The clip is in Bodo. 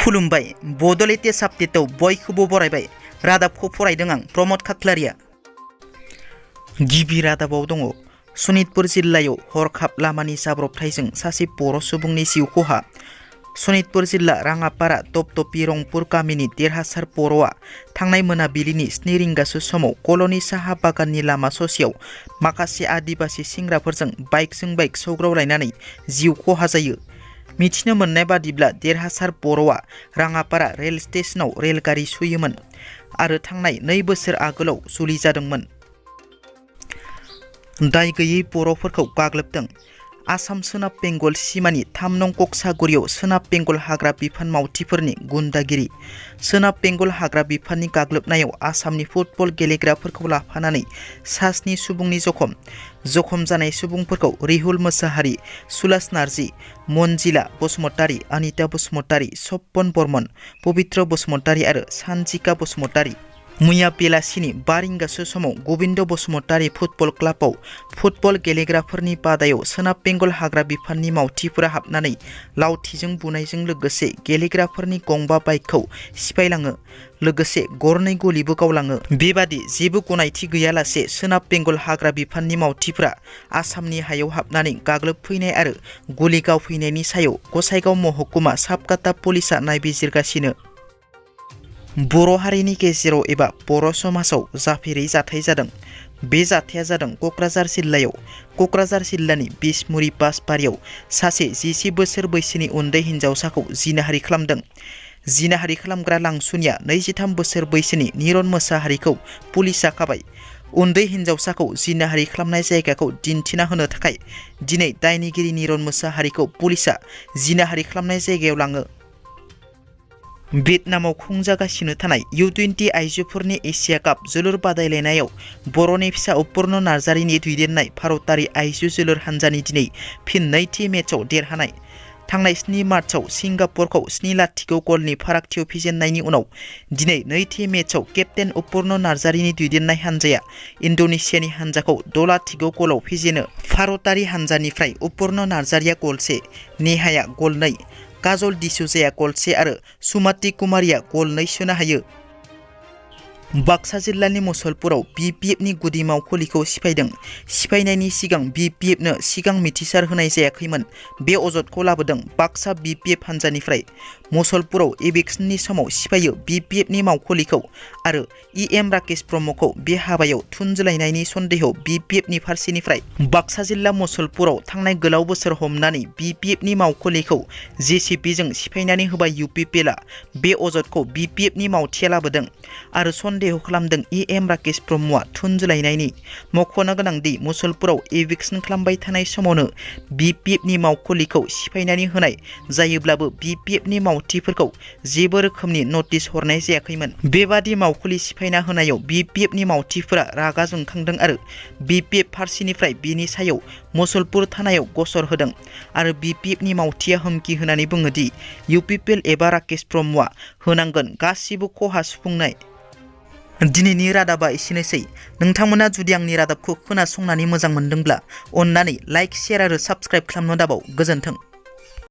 खुलुमबाय बड' लेटेस्ट आपडेटआव बयखौबो बरायबाय। रादाबखौ फरायदों आं प्रमद खाख्लारिया। गिबि रादाबाव दङ सनितपुर जिल्लायाव हरखाब लामानि जाब्रबथायजों सासे बर' सुबुंनि जिउ खहा। सनितपुर जिल्ला राङापारा टपटपि रंपुर गामिनि देरहासार बर'आ थांनाय मोनाबिलिनि 7 रिंगासो समाव कल'नि साहा बागाननि लामा ससेयाव माखासे आदिबासि सेंग्राफोरजों बाइकजों बाइक सौग्रावलायनानै जिउ खहा जायो। मिथिनो मोननाय बादिब्ला देरहासार बर'आ राङापारा रेल स्टेशनाव रेलगारि सुयोमोन आरो थांनाय 2 बोसोर आगोलाव जुलि जादोंमोन। दाय गैयै बर'फोरखौ गाग्लोबदों। आसाम सोनाब बेंगल सिमानि 3 नं कक्सागुरियाव सोनाब बेंगल हाग्रा बिफान मावथिफोरनि गुन्दागिरि। सोनाब बेंगल हाग्रा बिफाननि गाग्लोबनायाव आसामनि फुटबल गेलेग्राफोरखौ लाफानानै 7 सुबुंनि जखम जानाय सुबुंफोरखौ रिहुल मोसाहारि, सुलास नार्जी, मनजिला बसुमतारी, अनिता बसुमतारी, सपन बर्मन, पबित्र बसुमतारी आरो सानजिका बसुमतारी मैया बेलासिनि 5 रिंगासो समाव गबिन्द बसुमतारी फुटबल क्लाबाव फुटबल गेलेग्राफोरनि बादायाव सोनाब बेंगल हाग्रा बिफाननि मावथिफोरा हाबनानै लावथिजों बुनायजों लोगोसे गेलेग्राफोरनि गंबा बाइकखौ सिफायलाङो, लोगोसे गरनै गलिबो गावलाङो। बेबादि जेबो गनायथि गैयालासे सोनाब बेंगल हाग्रा बिफाननि मावथिफोरा आसामनि हायाव हाबनानै गाग्लोबफैनाय आरो गलि गावफैनायनि सायाव गसाइगाव महकुमा साबकाता पुलिसआ नायबिजिरगासिनो। बर' हारिनि गेजेराव एबा बर' समाजाव जाफेरै जाथाय जादों। बे जाथाया जादों क'क्राझार जिल्लायाव। क'क्राझार जिल्लानि बिसमुरि बासबारियाव सासे 11 बोसोर बैसोनि उन्दै हिन्जावसाखौ जिनाहारि खालामदों। जिनाहारि खालामग्रा लांसुनिया 23 बोसोर बैसोनि निरन मोसाहारिखौ पुलिसआ खाबाय। उन्दै हिन्जावसाखौ जिनाहारि खालामनाय जायगाखौ दिन्थिना होनो थाखाय दिनै दायनिगिरि निरन मोसाहारिखौ पुलिसआ जिनाहारि खालामनाय जायगायाव लाङो। भियेटनामाव खुंजागासिनो थानाय U20 आइजोफोरनि एसिया काप जोलुर बादायलायनायाव बर'नि फिसा अपुर्न नार्जारिनि दैदेननाय भारतारि आइजो जोलुर हान्जानि दिनै फिन नैथि मेचआव देरहानाय। थांनाय 7 मार्चआव सिंगापुरखौ 7-0 गलनि फारागथियाव फेजेननायनि उनाव दिनै नैथि मेचआव केप्टेन अपुर्न नार्जारिनि दैदेननाय हान्जाया इन्ड'नेसियानि हान्जाखौ 6-0 गलाव फेजेनो। भारतारि हान्जानिफ्राय अपुर्न नार्जारिया गल1, नेहाया गल2, काजल डिसूजाया गल1 आरो सुमति कुमारिया गल2 सोनो हायो। बाक्सा जिल्लानि मुसलपुराव BPFनि गुदि मावखुलिखौ सिफायदों। सिफायनायनि सिगां BPFनो सिगां मिथिसार होनाय जायाखैमोन। बे अजदखौ लाबोदों बाक्सा BPF हान्जानिफ्राय। मुसलपुराव इलेक्सननि समाव सिफायो BPFनि मावखुलिखौ आरो EM राकेश ब्रह्मखौ बे हाबायाव थुनज्लायनायनि सन्देह BPFनि फारसेनिफ्राय। बाक्सा जिल्ला मुसलपुराव थांनाय गोलाव बोसोर हमनानै BPFनि मावखुलिखौ JCBजों सिफायनानै होबाय UPPLआ। बे अजदखौ BPFनि मावथिया लाबोदों आरो सन्देह खालामदों EM राकेश ब्रह्मआ थुनज्लायनायनि। मख'नो गोनांदि मुसलपुराव इलेक्सन खालामबाय थानाय समावनो BPFनि मावखुलिखौ सिफायनानै होनाय जायोब्लाबो BPFनि मावथिफोरखौ जेबो रोखोमनि नटिस हरनाय जायाखैमोन। बेबादि मावखुलि सिफायना होनायाव BPFनि मावथिफोरा रागा जोंखांदों आरो BPF फारसेनिफ्राय बेनि सायाव मुसलपुर थानायाव गसर होदों आरो BPFनि मावथिया हुमखि होनानै बुङोदि UPPL एबा राकेश ब्रह्मआ होनांगोन गासिबो खहा सुफुंनाय। दिनैनि रादाबा एसेनोसै। नोंथांमोना जुदि आंनि रादाबखौ खोनासंनानै मोजां मोनदोंब्ला अन्नानै लाइक, शेयार आरो साबस्क्राइब खालामनो दाबाव। गोजोन्थों।